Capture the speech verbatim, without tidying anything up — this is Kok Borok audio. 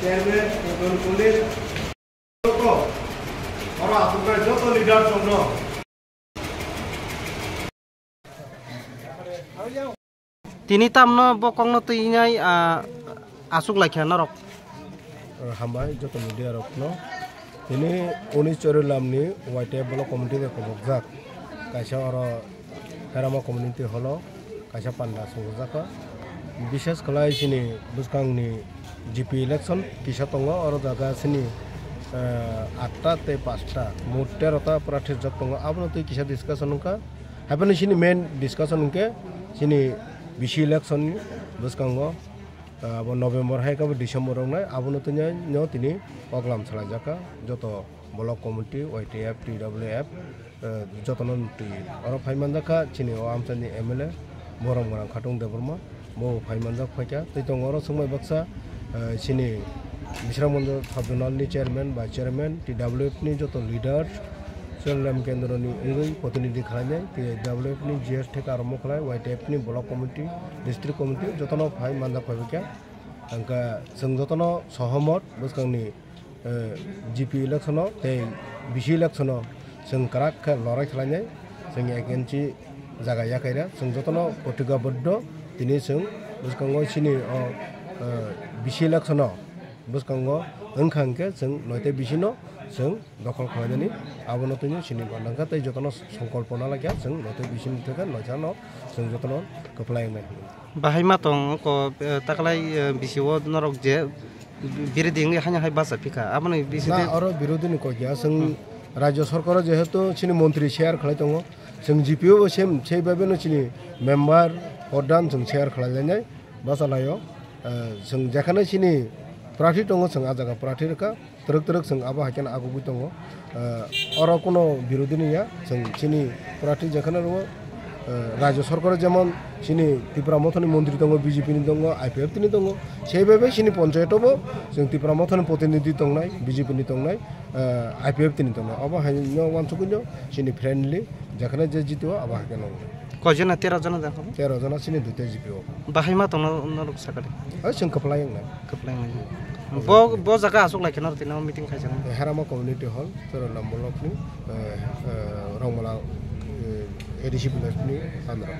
Chairman, Pradhan Kulir, joto, oro asuknai joto leaders rokno. Tini tamno bo kokno twinai, ah, aswk laikha norok. Hambai joto media rokno. Tini unis Chorilamni Y T F block committee bai kobokjak. Kaisa oro Herama community hall o kaisa panda swngjak. Bishes khlai chini bwskangni G P election kisa tongo, oro jaga chini, eh, atta tei pasta, mot tero ta pora thepjak tongo. Abono twi kisa discussion wngkha. Haibano chini main discussion hwnkhe chini B C election ni bwskango, ah, abo November hai khe bo December wngnai, abono tini no tini program salaijakha joto block committee, Y T F, T W F, eh, jotono twi oro phai manjakha chini o amchaini M L A Borom Gwnang Khatung Debbarma. Bo phai manjak phaikha. Tei tongo oro chwngbai baksa, eh, chini Bisramganj sub-zonal ni chairman, vice chairman, T W F ni joto leaders, Chorilam kendro ni wngwi protinidhi khlainai, T W F ni G S theka aro mokhlai, Y T F ni block committee, district committee jotono phai manjak phaibaikha. Hwnkhe chwng jotono sohomot bwskangni eh, G P election o tei B C election o chwng kwrak khe lorai khlainai, chwng against jaga yakaira, chwng jotono protigaboddo tini chwng bwskango chini o, eh, B C election o bwskango wngkha hwnkhe chwng noite B C no chwng dokhol khlainani abono tini chini manangkha tei jotono songkolpo nalaikha chwng noite B C ni theke noitano chwng jotono kwplai wngnai. Bahai ma tong ko, eh, taklai, eh, B C o norok je biriding ni haino hai basa phikha. Aboni bisingtwi na oro birodini kok ya, chwng Hmm. Rajya Sarkar o jehetu chini montri share khlai tongo, chwng G P o bo same, sei bai no chini member, pradhan chwng share khlai lainai, basa laio. Eh, chwng jekhane chini prarthi tongo, chwng a jaga prarthi rwkha, twrwk twrwk chwng abo hai kheno agugwi tongo. Eh, oro kuno birodini ya, chwng chini prarthi jekhane rwo, eh, Rajya Sarkar o jemon chini Tipra Mothani montri tongo, B J P ni tongo, I P F T ni tongo. Sei bai bai chini ponchayat o bo chwng Tipra Mothani protinidhi tongnai, B J P ni tongnai, eh, I P F T ni tongnai. Obo hai no wansugwi no chini friendly, jekhane je jitio abo hai khe no. Koi jona? Tero jona da kho? Tero jona chini duita G P o. Bahai ma tongno norok sakali? Hai chwng kwplai wngnai. Kwplai wngnai. Bo, bo jaga aswk lai khe norok tini meeting khaijak. Herama Community Hall, Chorilam block ni, eh, eh, Rongmala, eh, A D C village ni andro.